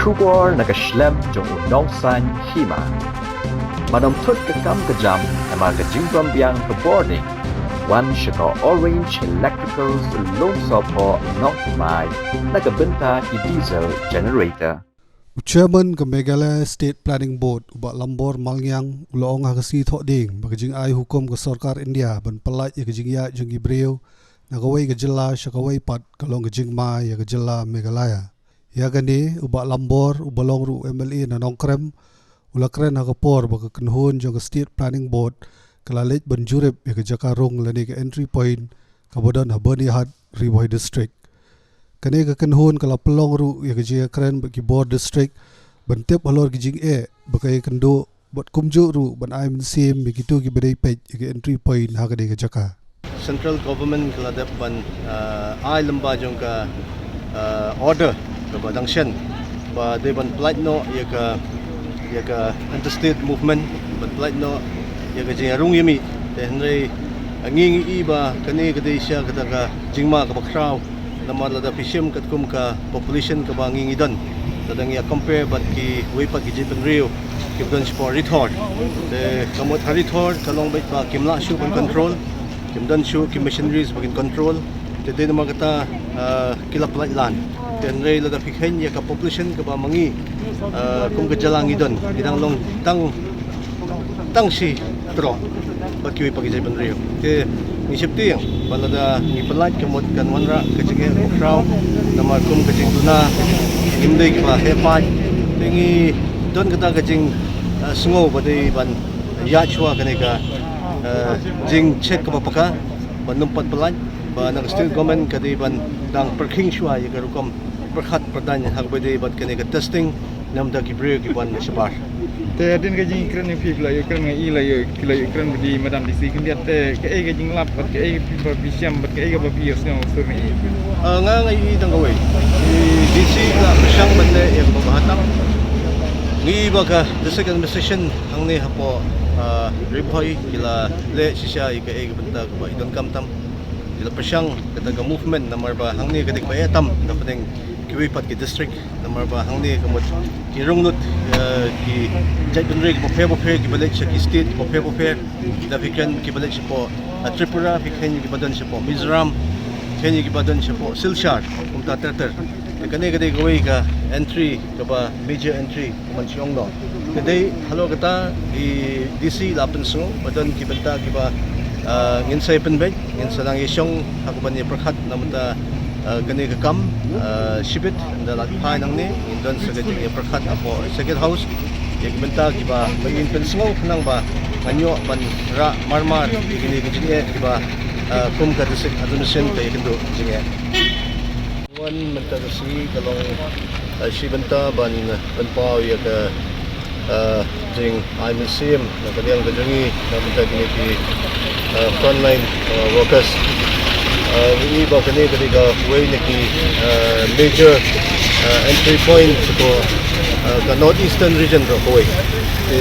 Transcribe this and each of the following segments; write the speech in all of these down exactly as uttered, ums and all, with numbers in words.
Khubor na ka shlem jong u nongsan hima. Ban ym thut ka kam ka jam, namar ka jingbym biang ka bording. Wan sha ka Orange Electricals Lumsohphoh Nongthymmai, na ka bynta ki diesel generator. U Chairman ka Meghalaya State Planning Board, u Bah Lambor Malngiang, u la ong ha ka sngi Thohdieng ba ka jingai hukum ka Sorkar India ban pyllait ïa ka jingïaid jong ki briew na kawei ka jylla sha kawei pat ka long ka jingma ïa ka jylla Meghalaya. Ïa kane, u Bah Lambor, uba long ruh u M L A na Nongkrem, u la kren ha ka por ba ka kynhun jong ka State Planning Board ka la leit ban jurip ïa ka jaka rung lane ka entry point kaba don ha Byrnihat, Ri Bhoi District. Kane ka kynhun ka la pynlong ruh ïa ka jingïakren bad ki bor district ban tip halor ki jingeh ba ka ïakynduh bad kumjuh ruh ban ai mynsiem ïa kito kiba dei peit ïa ka entry point ha kane ka jaka. Central Government ka la dep ban, uh, ai lyngba jong ka, uh, order kaba dang shen ba dei ban pyllait noh ïa ka, ïa ka interstate movement, ban pyllait noh ïa ka jingïarung ïamih. Te hynrei ngi ngi i ba kane ka dei sha kata ka jingma kaba khraw. Namar lada phi shim katkum ka population kaba ngi ngi don, lada ngi ïa compare bad kiwei pat ki jaitbynriew kiba don shapoh Ri Thor. Te ka mut ha Ri Thor ka long beit ba kim lah shuh ban control, kim don shuh ki machineries ba kin control. Te dei namar kata, ah, ki la pyllait lan. Te hynrei lada phi kheiñ ïa ka population kaba ma ngi, ah, kum ka jylla ngi don, ngi dang long tang tang shi tyrok bad kiwei pat ki jaitbynriew. Te ngi sheptieng ba lada ngi pyllait ka mut kan wanrah ka jingeh kaba khraw, namar kum ka jingduna ngim dei kiba heh paid. Te ngi don kata ka jing, ah, sngew ba dei ban ïaid shuwa kane ka, ah, jingcheck kaba paka ban ym pat pyllait, ba na ka state government ka dei ban dang pyrkhing shuwa ïa ka rukom pyrkhat pyrdaiñ ha kaba dei bad kane ka testing namar ki briew ki ban shabar. Te hadien ka jingkren ïa phi, phi la ïakren, nga i la ïa, phi la ïakren bad i Madam D C khyndiat, te kaei ka jinglap bad kaei ka phi ba phi shem bad kaei kaba phi ïohsngew sur na i? Ah, nga nga i tang kawei. I D C ka la pyrshang ban leh ïa kaba bha tam. Ngi ba ka district administration hangne hapoh, ah, Ri Bhoi ki la leh shisha ïa kaei ka bynta kaba i donkam tam. Ki la pyrshang kata ka movement namar ba hangne ka dei kaba eh tam na pdeng kiwei pat ki district. Namar ba hangne ka mut ki rung lut, eh, ki jaitbynriew kiba pher ba pher kiba leit sha ki state kiba pher ba pher. Da phi kren kiba leit shapoh, eh, Tripura, phi kren kiba don shapoh Mizoram, kren kiba don shapoh Silchar, kumta ter ter. Te kane ka dei kawei ka entry kaba major entry ka man sha ong noh. Ka dei halor kata i D C la pynsngew ba don ki bynta kiba, ah, ngin sa ïa pynbeit. Ngin sa nang ïa shong ha kaban ïa pyrkhat na bynta, ah, kane ka kam, ah, shibit, ynda la phai nangne ngin don sa ka jingïa pyrkhat hapoh Circuit House ïa ki bynta kiba ba ngin pynsngew khnang ba ngan ïoh ban rah marmar ïa kine ki jingeh kiba, ah, kum ka district administration ka ïakynduh jingeh. Wan mynta ka sngi ka long, ah, shi bynta ban, ah, pynpaw ïa ka, ah, jingai mynsiem na ka liang ka jong ngi na bynta kine ki, ah, frontline, ah, workers. Ah, ngi i ba kane ka dei kawei na ki, ah, major, ah, entry point shapoh, ah, ka North Eastern region ruh kawei. Te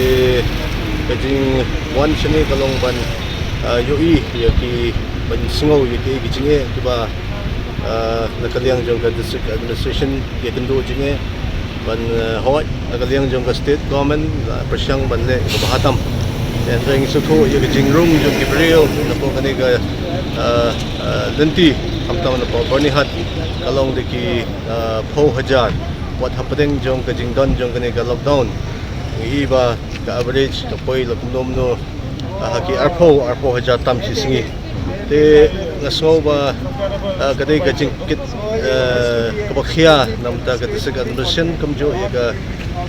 ka jingwan shane ka long ban, ah, ïohi ïa ki, ban sngew ïa ki, ki jingeh kiba, ah, na ka liang jong ka district administration ïakynduh jingeh, ban, ah, hoi na ka liang jong ka state government la pyrshang ban leh kaba bha tam. Te hynrei ngi sngewthuh ïa ka jingrung jong ki briew napoh kane ka, ah, ah, lynti, khamtam napoh Byrnihat ka long da ki, ah, phew hajar. Wat hapdeng jong ka jingdon jong kane ka lockdown, ngi i ba ka average ka poi la kumno kumno, ah, ha ki arphew, arphew hajar tam shi sngi. Te nga sngew ba, ah, ka dei ka jingkit, eh, kaba khia na bynta ka district administration kumjuh ïa ka,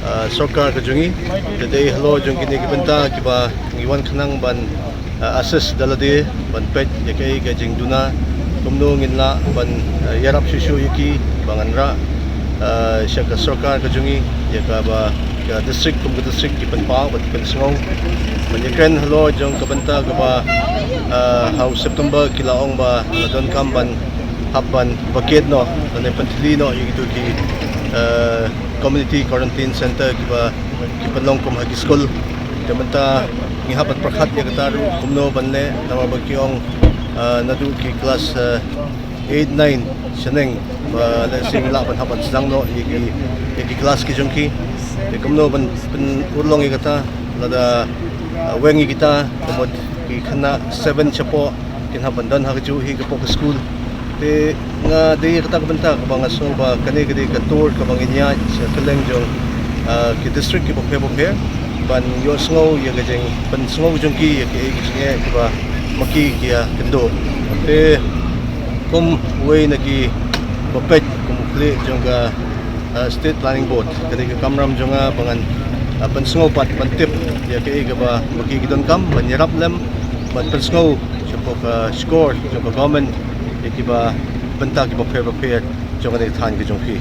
ah, sorkar ka jong ngi. Te dei halor jong kine ki bynta kiba ngi wan khnang ban, ah, assist da lade ban peit ïa kaei ka jingduna, kumno ngin lah ban, ah, ïarap shuh shuh ïa ki ba ngan rah, ah, sha ka sorkar ka jong ngi ïa kaba ka district kum ka district ki pynpaw bad ki pynsngew. Ban ïakren halor jong ka bynta kaba, ah, ha u September ki la ong ba la donkam ban hap ban vacate noh lane pynthylli noh ïa kito ki, ah, community quarantine center kiba ki pynlong kum ha ki skul. Te mynta ngi hap ban pyrkhat ïa kata ruh kumno ban leh, namar ba ki ong, ah, naduh ki klas, ah, eight nine shaneng ba lehse ngin lah ban hap ban sdang noh ïa ki, ïa ki class ki jong ki. Te kumno ban pynurlong ïa kata, lada, uh, weng ïa kita, ka mut ki khynnah seven shapoh kin hap ban don ha kajuh hi kapoh ka school. Te nga dei ïa kata ka bynta kaba nga sngew ba kane ka dei ka tour kaba ngin ïaid sha kylleng jong, uh, ki district kiba pher ba pher ban ïohsngew ïa ka jingpynsngew jong ki ïa kiei ki jingeh kiba ma ki ki ïakynduh. Te kum uwei na kiba peit kum u khlieh jong ka, uh, State Planning Board, ka dei ka kamram jong nga ba ngan, uh, pynsngew pat ban tip ïa kiei kiba ma ki ki donkam ban ïarap lem ban pynsngew shapoh ka shkor jong ka government ïa kiba bynta kiba pher ba pher jong kane ka thaiñ ka jong phi.